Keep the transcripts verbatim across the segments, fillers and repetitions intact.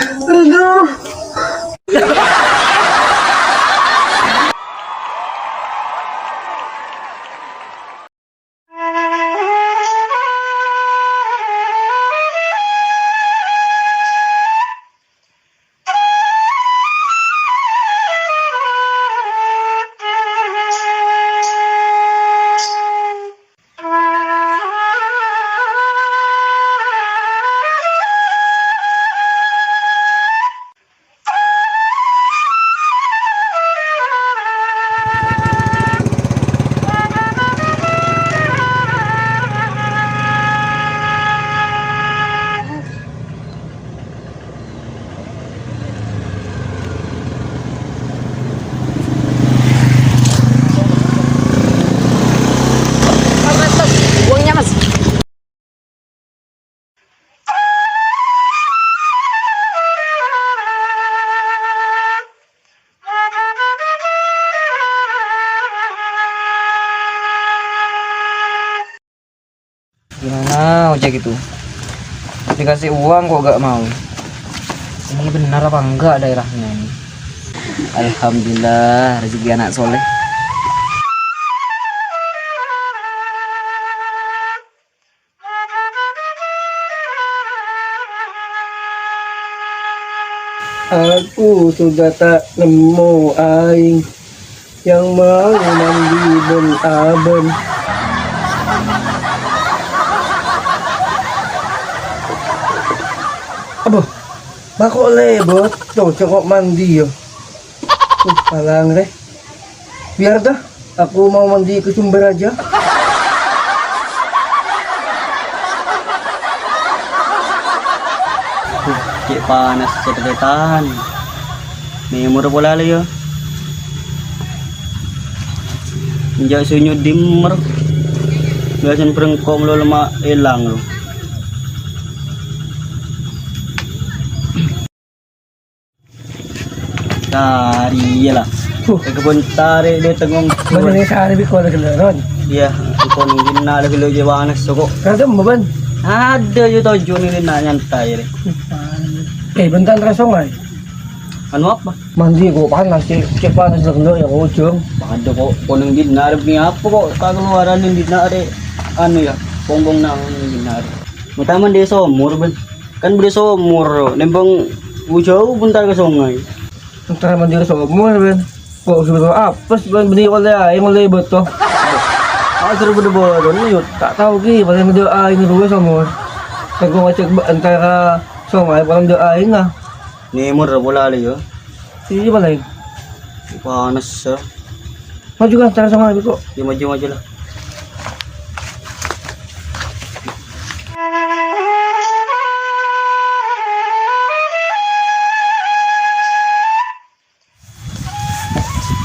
Aduh. Uangnya, Mas. Gimana ojek itu? Dikasih uang kok gak mau. Emang benar apa enggak daerahnya ini? Alhamdulillah, rezeki anak soleh. Aku sudah tak nemu aing yang mau mandi ben aben. Aduh, bako lebot, cocok kok mandi yo. Uh, palang deh. Biar dah, aku mau mandi ke sumber aja. Cè' panas sè ta' tahan. Mèmor pola lè, yâ. Enjâ' sè nyodimmer. Biasana brengko' lo lemma' èlang, lo. Tari, iyâ la. Huh. È kebun tari dâteng wong. Bân ini sehari bi' kola geleron. Iyâ, engko' neng dinna' la gelo jâ' panas soko. Ada mbo, Bân? Ada, yâ, toju' neng dinna' nyantai, rè. Eh, bentar, terus, Song, ay. Anu apa? Mandi kok panas, cè', cè' panas la gelo yâ, kok, Jung. Ada kok, kok neng dinna' rè, bânnè apa kok kaluaran neng dinna' rè? Anu yâ, pong-pong nang neng dinna' rè. Mènta mandi somor, Bân. Kan bâdâ somor, nèmbâng jâu bentar ka songay. Entar mandi ka somor, Bân. Kok suruh apes, Bân, bânnè ollè aèng, ollè bâto. Ah, suruh bâdâ bârân, yut. Ta' tao ghi, palèng bâdâ aèng rowa somor. Kan kok ngajhâk bâ-, entar ka songay, palèng bâdâ aèng, ah. Nèmor pola lè, yâ. Iyâ, palèng. Panas, yâ. Maju ka, entar songay, kok. Yâ, maju, maju la.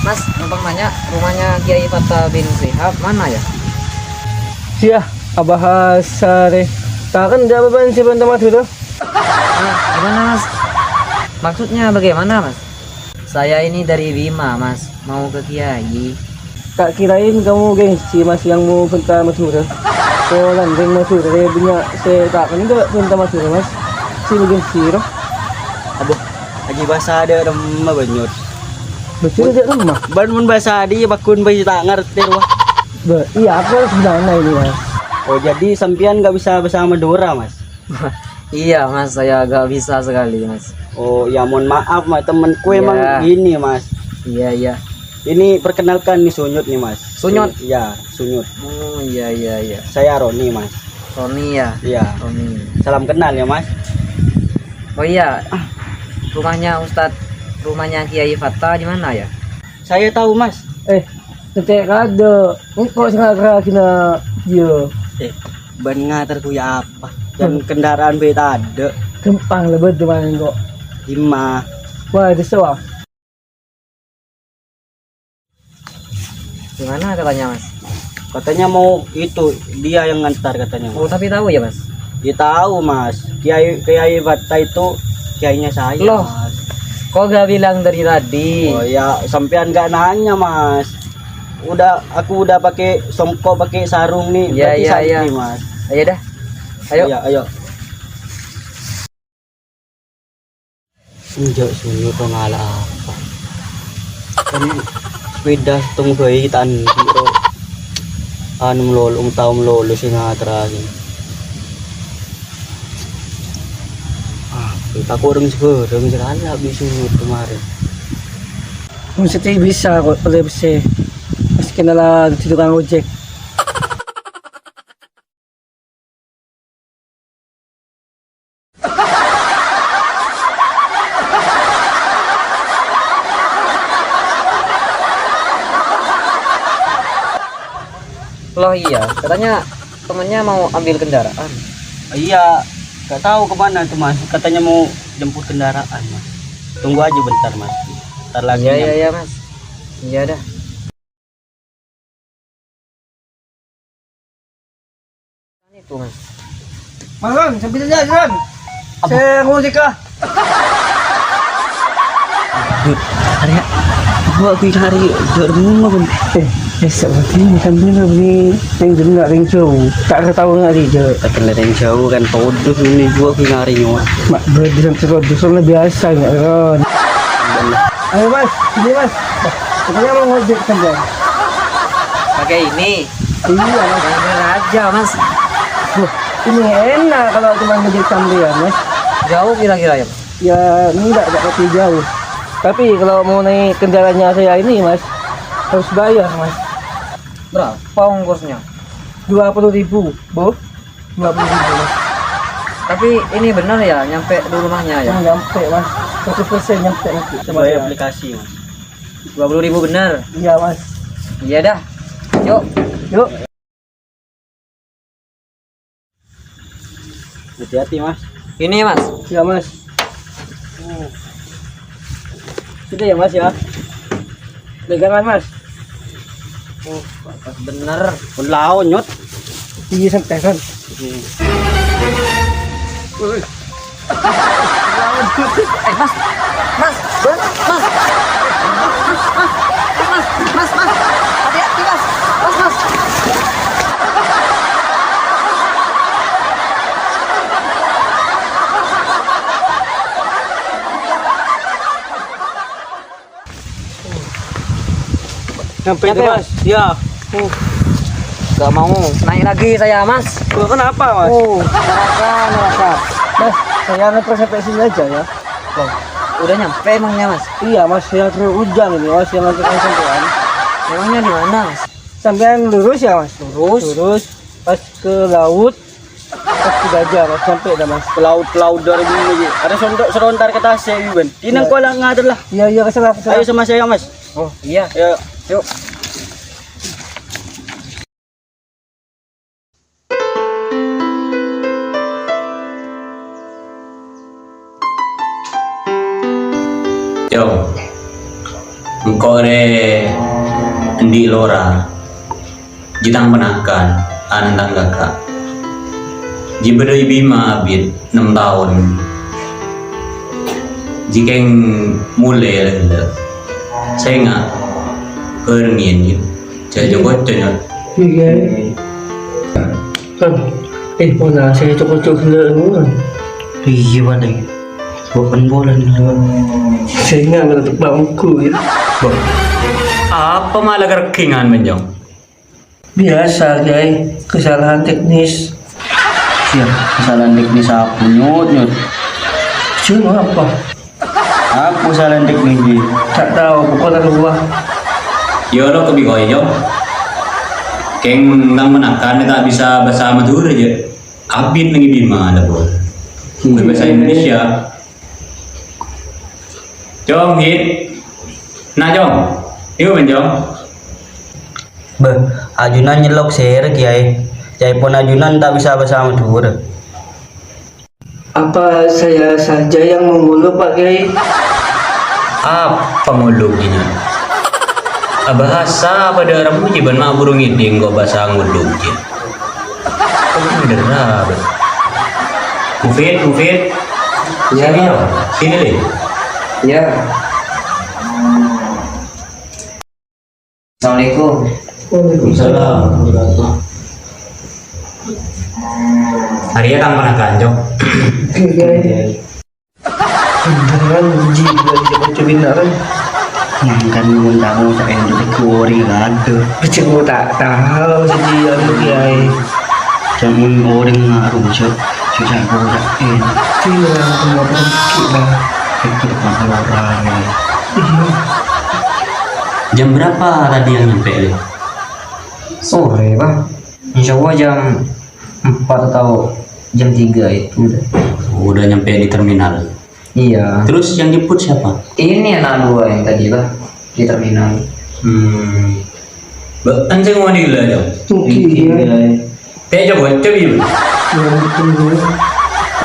Mas, numpang nanya, rumahnya Kiai Fatta bin Syihab mana ya? Sia, abahas sare. Taken ndak apa-apa si Banta Madura? Ah, gimana, Mas? Maksudnya bagaimana, Mas? Saya ini dari Bima, Mas. Mau ke Kiai. Tak kirain kamu gengsi, Mas, yang mau bentar Madura. Solan geng Madura, eh, banyak saya tak kenal bentar Madura, Mas. Si gengsi, roh. Aduh, aji basa ada remma banyut. Betul, ada remma. Ban mun basa di bakun bai tak ngerti, roh. Iya, aku harus gimana ini, Mas? Oh, jadi sampean nggak bisa bahasa Madura, Mas? Iya, Mas, saya agak bisa sekali, Mas. Oh, ya mohon maaf, Mas, temanku emang gini, Mas. Iya, iya. Ini perkenalkan nih Sunyut nih, Mas. Sunyut? Iya, Sunyut. Oh, iya, iya, iya. Saya Roni, Mas. Roni ya? Iya. Roni. Salam kenal ya, Mas. Oh iya, rumahnya Ustadz, rumahnya Kiai Fatta di mana ya? Saya tahu, Mas. Eh, ngecek kado. Engko' sing ngagerragina, iya. Eh, ban ngater ku ya apa? Dan kendaraan be tadde'. Gampang lebet cuman engko'. Ima. Wah, itu wah. Gimana katanya, Mas? Katanya mau itu, dia yang ngantar katanya, Mas. Oh, tapi tahu ya, Mas? Ya tahu, Mas. Kiai, Kiai Batta itu kiainya saya, Loh, Mas. Kok gak bilang dari tadi? Oh ya, sampean gak nanya, Mas. Udah, aku udah pakai songkok, pakai sarung nih. Iya, berarti iya, santri, iya. Mas. Ayo dah. Ayo. Iya, ayo. Enjâ' sunu to ngala' apa? Kan sepèda sèttong bhâi ta' andi' ro. Anu malolo, tao malolo sè ngaterraghi. Ah, tako' rèng sè bhâreng sè kala' bi' sunu to marè. Mesti bisa kok, boleh bisa. Maskè la dhâddhi tokang ojek. Loh iya, katanya temennya mau ambil kendaraan. Iya, nggak tahu kemana tuh, Mas. Katanya mau jemput kendaraan, Mas. Tunggu aja bentar, Mas. Ntar lagi. Iya, iya, nyampe. Iya, Mas. Iya dah. Itu, Mas. Mas, Ron, sambil aja, Ron. Apa? Saya ngojek, ah. Dut, arèya, gua kui hari jor rumah, Bun. Eh, eh, seperti ini kan dia beli yang dulu nggak ring jauh. Tak ketahui nggak ring jauh. Tak kena ring jauh kan, podo ini gua kui hari nyawa. Mak, bro, di sana terus, di sana biasa, nggak, Ron? Ayo, Mas, sini, Mas. Katanya mau ngojek sampean. Pakai ini? Iya, Mas. Yang bener aja, Mas. Wah, ini enak kalau cuma ngojek sampean, Mas. Jauh kira-kira ya, Mas? Ya, enggak, enggak terlalu jauh. Tapi kalau mau naik kendaraannya saya ini, Mas, harus bayar, Mas. Berapa ongkosnya? Dua puluh ribu, Bu. Dua puluh ribu, Mas. Tapi ini benar ya, nyampe di rumahnya ya? Hmm, nyampe, Mas. Seratus persen nyampe nanti. Sesuai aplikasi, Mas. Dua puluh ribu benar? Iya, Mas. Iya dah. Yuk. Yuk. Hati-hati, Mas. Ini, Mas. Iya, Mas. Gitu ya, Mas, ya. Pegangan, Mas. Oh, pas bener. Lao, nyot. Iya, santai, kan. Wih. Eh, Mas. Mas. Mas. Mas. Mas. Mas. Mas. Mas. Hati-hati, Mas. Mas, Mas. Nyampe itu, Mas. Ya. Uh. Gak mau. Naik lagi saya, Mas. Loh, kenapa, Mas? Oh, neraka, neraka. Mas, saya nganter sampai sini aja, ya. Loh, udah nyampe emangnya, Mas? Iya, Mas, saya terus hujan ini, Mas, yang nganter sampean. Emangnya di mana, Mas? Sampean lurus ya, Mas? Lurus. Lurus, pas ke laut, pas ke gajah, Mas, sampai dah, Mas. Ke laut, ke laut dari dulu lagi. Ada sontok serontar ke tasik, Iwan. Ini. Iya. Kau lah ngatur lah. Iya, iya, kesana, kesana. Ayo sama saya, Mas. Oh, iya. Ya. Yuk. Yo, engko' rè andi' lora, jhâ' tang ponakan, ana' tang kaka'. Jhâ' bâdâ è Bima abit ennem taon. Jhâ' kèng molè la ghellâ'. Sènga' bhârengngè, yâ. Jhâ' jhâ' kocon, yâ. Iyâ. Kan, eh, pona sè cocok-cocok ghellâ' ngono. Iyâ, Pak, lagi. Bukan bolan, Pak. Sènga' malah teppa' monggu, yâ. Apa malah kerkhingan, Menjong? Biasa, Kèyaè. Kesalahan teknis. Siap, kesalahan teknis apa, Nyut, Nyut? Cuma apa? Apa kesalahan teknis, Ji? Tak tahu, pokoknya lupa. Yâ, lo kèbi koyo. Kèng tang ponakan ta' bisa bhâsa Madhurâ, jâ. Abit neng è Bima, la, Bos. Hmm. Bhâsa Indonesia. Cong, Hit. Nah, Cong. Yuk, men, Cong. Beh, ajunan nyellok sèra, Kèyaè. Ca'èpon ajunan ta' bisa bhâsa Madhurâ. Apa saya saja yang mengulur, Pak Kiai? Apa nguluk, Ji, Nyan? Abhâsa padâ Arab jiyâ bân ma' buru ngèdhing ko' bhâsa nguluk, Ji. Bener, ah, bè. Mufid, Mufid. Ya. Sini, dong. Sini, Lin. Ya. Assalamualaikum. Waalaikumsalam. Arèya tang ponakan, Cong. Iya, iya. Bhender, Ji, bâ'na cobina, kan? Mangkana mon tao ca'èn jârèya orèng ghâdhâ. Becek gua tak tahu, Ji, anu, Kiai. Ca'èn mon orèng ngarung, cè', cè' ca'èn orèng. Bilang sama pergi, Bah. Itu depan orang, ya. Iya. Jam berapa tadi yang nyampe, Lin? Sore, Bah. Insya Allah jam empat atau jam tiga itu udah. Udah nyampe di terminal. Iya. Terus yang jemput siapa? Ini anak dua yang tadi, Bah, di terminal. Hmm. Bâ'na sè ngone'è la, Jong? Oke, iya. Tè coba coba ya. Iya, betul, Bu.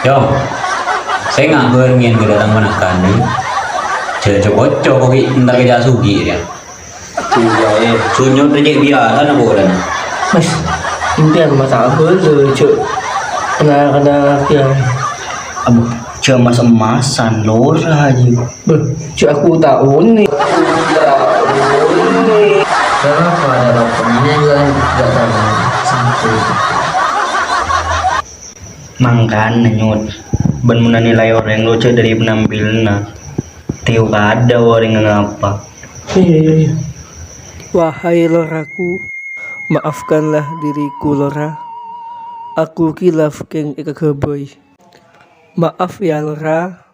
Jong, saya nggak berniat ke datang menekan nih. Coba coba coba, entar kerja sugi ya. Iya, eh, sunyo rejek biasa na bola. Mas, ini aku masak apa tuh, Cuk? Kena, kena, ya. Abu, cuma emas-emasan, lora aja. Beh, Cuk, aku tak unik. Kenapa ada apa? Ini kan nggak tahu. Satu. Mangkana, Nyut, bân mon anilai orèng lo cè' dâri penampilna, tèo kadâ orèng ngapa. Iya, iya, iya. Wahai loraku, maafkanlah diriku, Lora. Aku khilaf kèng èkaghâbây. Maaf ya, Lora.